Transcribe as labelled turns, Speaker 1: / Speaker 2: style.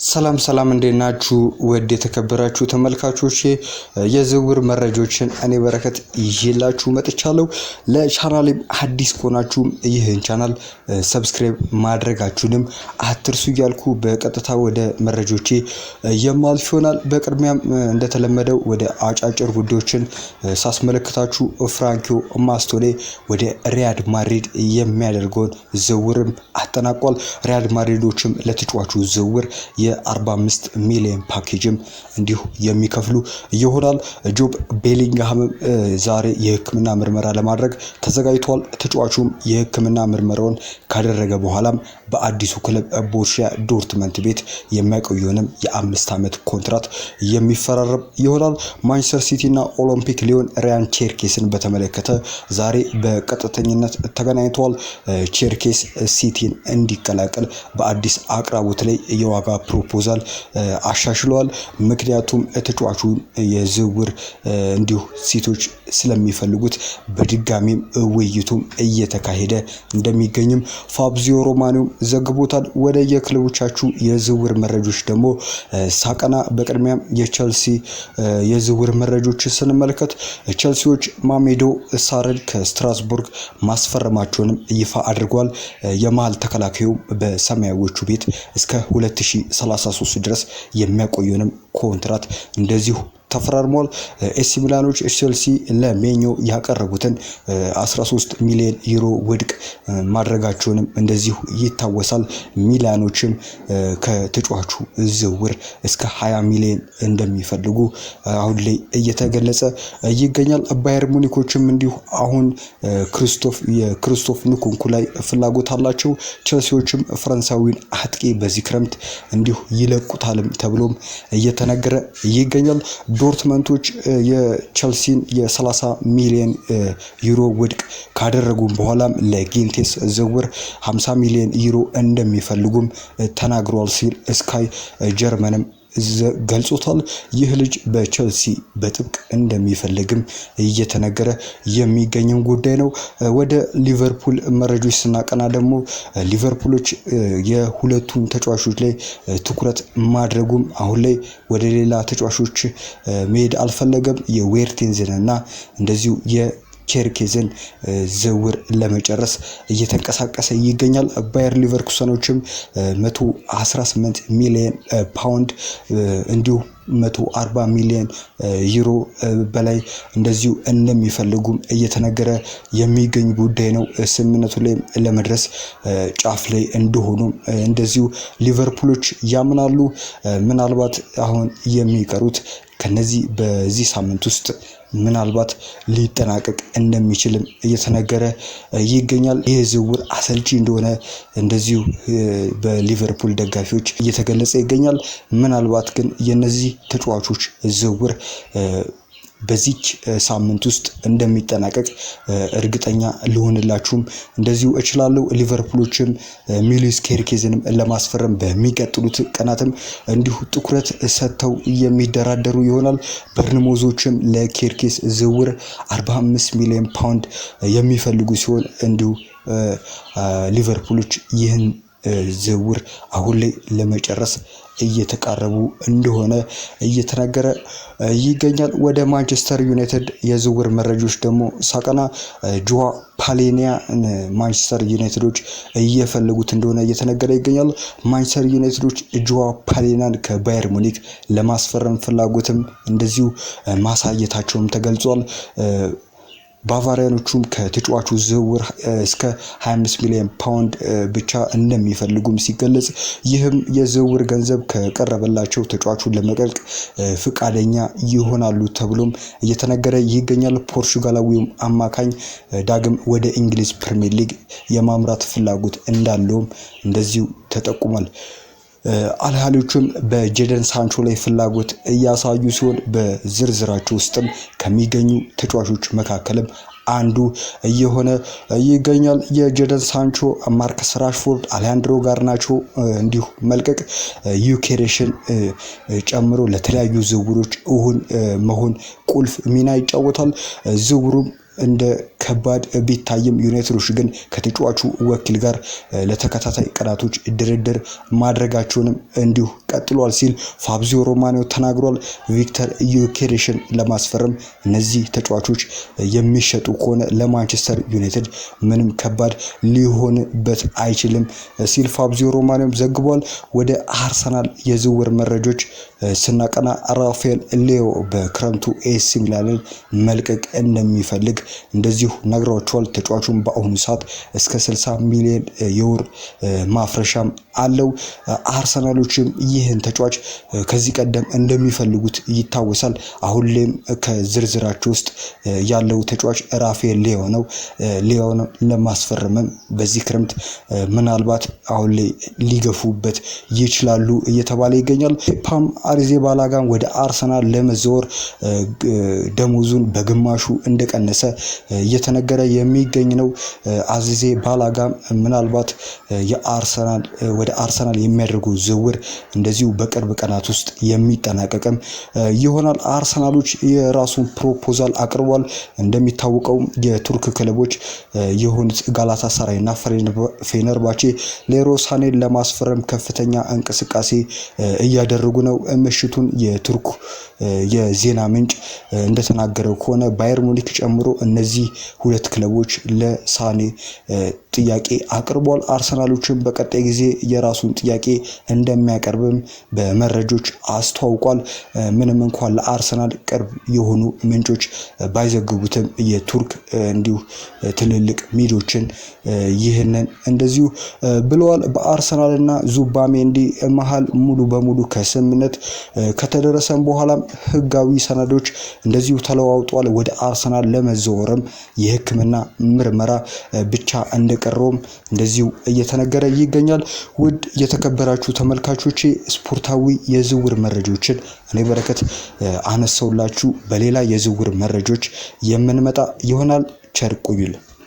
Speaker 1: ሰላም ሰላም፣ እንዴት ናችሁ? ውድ የተከበራችሁ ተመልካቾቼ፣ የዝውውር መረጃዎችን እኔ በረከት ይዤላችሁ መጥቻለሁ። ለቻናሌም አዲስ ከሆናችሁም ይህን ቻናል subscribe ማድረጋችሁንም አትርሱ እያልኩ በቀጥታ ወደ መረጃዎቼ የማልፍ ይሆናል። በቅድሚያም እንደተለመደው ወደ አጫጭር ጉዳዮችን ሳስመለክታችሁ ፍራንኪዮ ማስቶሌ ወደ ሪያል ማድሪድ የሚያደርገውን ዝውውርም አጠናቋል። ሪያል ማድሪዶችም ለተጫዋቹ ዝውውር የ45 ሚሊዮን ፓኬጅም እንዲሁ የሚከፍሉ ይሆናል። ጆብ ቤሊንግሃምም ዛሬ የሕክምና ምርመራ ለማድረግ ተዘጋጅቷል። ተጫዋቹም የሕክምና ምርመራውን ካደረገ በኋላም በአዲሱ ክለብ ቦሩሲያ ዶርትመንት ቤት የሚያቆየውንም የ5 ዓመት ኮንትራት የሚፈራረም ይሆናል። ማንቸስተር ሲቲ እና ኦሎምፒክ ሊዮን ሪያን ቼርኬስን በተመለከተ ዛሬ በቀጥተኝነት ተገናኝተዋል። ቼርኬስ ሲቲን እንዲቀላቀል በአዲስ አቅራቦት ላይ የዋጋ proposal አሻሽለዋል። ምክንያቱም ተጫዋቹን የዝውውር እንዲሁ ሲቲዎች ስለሚፈልጉት በድጋሚም ውይይቱም እየተካሄደ እንደሚገኝም ፋብሪዚዮ ሮማኖም ዘግቦታል። ወደ የክለቦቻችሁ የዝውውር መረጃዎች ደግሞ ሳቀና በቅድሚያም የቸልሲ የዝውውር መረጃዎችን ስንመለከት ቸልሲዎች ማሜዶ ሳርን ከስትራስቡርግ ማስፈረማቸውንም ይፋ አድርጓል። የመሀል ተከላካዩ በሰማያዊዎቹ ቤት እስከ 2033 ድረስ የሚያቆየውንም ኮንትራት እንደዚሁ ተፈራርሟል። ኤሲ ሚላኖች ቼልሲ ለሜኞ ያቀረቡትን 13 ሚሊዮን ዩሮ ውድቅ ማድረጋቸውንም እንደዚሁ ይታወሳል። ሚላኖችም ከተጫዋቹ ዝውውር እስከ 20 ሚሊዮን እንደሚፈልጉ አሁን ላይ እየተገለጸ ይገኛል። ባየር ሙኒኮችም እንዲሁ አሁን የክሪስቶፍ ንኩንኩ ላይ ፍላጎት አላቸው። ቼልሲዎችም ፈረንሳዊን አጥቂ በዚህ ክረምት እንዲሁ ይለቁታልም ተብሎም እየተነገረ ይገኛል። ዶርትመንቶች የቸልሲን የ30 ሚሊዮን ዩሮ ውድቅ ካደረጉም በኋላም ለጊንቴስ ዝውውር 50 ሚሊዮን ዩሮ እንደሚፈልጉም ተናግሯል ሲል ስካይ ጀርመንም ገልጾታል። ይህ ልጅ በቸልሲ በጥብቅ እንደሚፈልግም እየተነገረ የሚገኝም ጉዳይ ነው። ወደ ሊቨርፑል መረጃዎች ስናቀና ደግሞ ሊቨርፑሎች የሁለቱን ተጫዋቾች ላይ ትኩረት ማድረጉም አሁን ላይ ወደ ሌላ ተጫዋቾች መሄድ አልፈለገም። የዌርቴንዝን እና እንደዚሁ የኬርኬዝን ዝውውር ለመጨረስ እየተንቀሳቀሰ ይገኛል። ባየር ሊቨርኩሰኖችም 118 ሚሊዮን ፓውንድ እንዲሁ 140 ሚሊዮን ዩሮ በላይ እንደዚሁ እንደሚፈልጉም እየተነገረ የሚገኝ ጉዳይ ነው። ስምምነቱ ላይ ለመድረስ ጫፍ ላይ እንደሆኑ እንደዚሁ ሊቨርፑሎች ያምናሉ። ምናልባት አሁን የሚቀሩት ከነዚህ በዚህ ሳምንት ውስጥ ምናልባት ሊጠናቀቅ እንደሚችልም እየተነገረ ይገኛል። ይህ ዝውውር አሰልቺ እንደሆነ እንደዚሁ በሊቨርፑል ደጋፊዎች እየተገለጸ ይገኛል። ምናልባት ግን የነዚህ ተጫዋቾች ዝውውር በዚች ሳምንት ውስጥ እንደሚጠናቀቅ እርግጠኛ ልሆንላችሁም እንደዚሁ እችላለሁ። ሊቨርፑሎችም ሚሎስ ኬርኬዝንም ለማስፈረም በሚቀጥሉት ቀናትም እንዲሁ ትኩረት ሰጥተው የሚደራደሩ ይሆናል። በርንሞዞችም ለኬርኬስ ዝውውር 45 ሚሊዮን ፓውንድ የሚፈልጉ ሲሆን እንዲሁ ሊቨርፑሎች ይህን ዝውውር አሁን ላይ ለመጨረስ እየተቃረቡ እንደሆነ እየተነገረ ይገኛል። ወደ ማንቸስተር ዩናይትድ የዝውውር መረጃዎች ደግሞ ሳቀና ጆዋ ፓሌኒያ ማንቸስተር ዩናይትዶች እየፈለጉት እንደሆነ እየተነገረ ይገኛል። ማንቸስተር ዩናይትዶች ጆዋ ፓሌኒያን ከባየር ሙኒክ ለማስፈረም ፍላጎትም እንደዚሁ ማሳየታቸውም ተገልጿል። ባቫሪያኖቹም ከተጫዋቹ ዝውውር እስከ 25 ሚሊዮን ፓውንድ ብቻ እንደሚፈልጉም ሲገለጽ፣ ይህም የዝውውር ገንዘብ ከቀረበላቸው ተጫዋቹን ለመልቀቅ ፍቃደኛ ይሆናሉ ተብሎም እየተነገረ ይገኛል። ፖርቹጋላዊውም አማካኝ ዳግም ወደ እንግሊዝ ፕሪሚየር ሊግ የማምራት ፍላጎት እንዳለውም እንደዚሁ ተጠቁሟል። አልሃሊዎቹም በጄደን ሳንቾ ላይ ፍላጎት እያሳዩ ሲሆን በዝርዝራቸው ውስጥም ከሚገኙ ተጫዋቾች መካከልም አንዱ እየሆነ ይገኛል። የጄደን ሳንቾ፣ ማርከስ ራሽፎርድ፣ አሌሃንድሮ ጋርናቾ እንዲሁ መልቀቅ ዩኬሬሽን ጨምሮ ለተለያዩ ዝውውሮች እውን መሆን ቁልፍ ሚና ይጫወታል። ዝውውሩም እንደ ከባድ ቢታይም ዩናይትዶች ግን ከተጫዋቹ ወኪል ጋር ለተከታታይ ቀናቶች ድርድር ማድረጋቸውንም እንዲሁ ቀጥሏል ሲል ፋብሪዚዮ ሮማኖ ተናግሯል። ቪክተር ዮኬሬሽን ለማስፈረም እነዚህ ተጫዋቾች የሚሸጡ ከሆነ ለማንቸስተር ዩናይትድ ምንም ከባድ ሊሆንበት አይችልም ሲል ፋብሪዚዮ ሮማኖም ዘግቧል። ወደ አርሰናል የዝውውር መረጃዎች ስናቀና ራፋኤል ሌዮ በክረምቱ ኤሲ ሚላንን መልቀቅ እንደሚፈልግ እንደዚሁ ነግሯቸዋል። ተጫዋቹም በአሁኑ ሰዓት እስከ 60 ሚሊዮን የወር ማፍረሻም አለው። አርሰናሎችም ይህን ተጫዋች ከዚህ ቀደም እንደሚፈልጉት ይታወሳል። አሁን ላይም ከዝርዝራቸው ውስጥ ያለው ተጫዋች ራፋኤል ሌዮ ነው። ሌዮን ለማስፈረምም በዚህ ክረምት ምናልባት አሁን ላይ ሊገፉበት ይችላሉ እየተባለ ይገኛል። ፓም አሪዜባላጋን ወደ አርሰናል ለመዘወር ደሞዙን በግማሹ እንደቀነሰ እየተነገረ የሚገኝ ነው። አዚዜ ባላጋም ምናልባት የአርሰናል ወደ አርሰናል የሚያደርጉ ዝውውር እንደዚሁ በቅርብ ቀናት ውስጥ የሚጠናቀቅም ይሆናል። አርሰናሎች የራሱን ፕሮፖዛል አቅርቧል። እንደሚታወቀው የቱርክ ክለቦች የሆኑት ጋላታሳራይ እና ፌነርባቼ ሌሮይ ሳኔን ለማስፈረም ከፍተኛ እንቅስቃሴ እያደረጉ ነው። ምሽቱን የቱርክ የዜና ምንጭ እንደተናገረው ከሆነ ባየር ሙኒክ ጨምሮ እነዚህ ሁለት ክለቦች ለሳኔ ጥያቄ አቅርቧል። አርሰናሎችም በቀጣይ ጊዜ የራሱን ጥያቄ እንደሚያቀርብም በመረጆች አስተዋውቋል። ምንም እንኳን ለአርሰናል ቅርብ የሆኑ ምንጮች ባይዘግቡትም የቱርክ እንዲሁ ትልልቅ ሚዲያዎችን ይህንን እንደዚሁ ብለዋል። በአርሰናል እና ዙባሜንዲ መሀል ሙሉ በሙሉ ከስምምነት ከተደረሰም በኋላም ህጋዊ ሰነዶች እንደዚሁ ተለዋውጧል። ወደ አርሰናል ለመዘወርም የሕክምና ምርመራ ብቻ እንደቀረውም እንደዚሁ እየተነገረ ይገኛል። ውድ የተከበራችሁ ተመልካቾቼ ስፖርታዊ የዝውውር መረጃዎችን እኔ በረከት አነሳውላችሁ። በሌላ የዝውውር መረጃዎች የምንመጣ ይሆናል። ቸር ቆዩልን።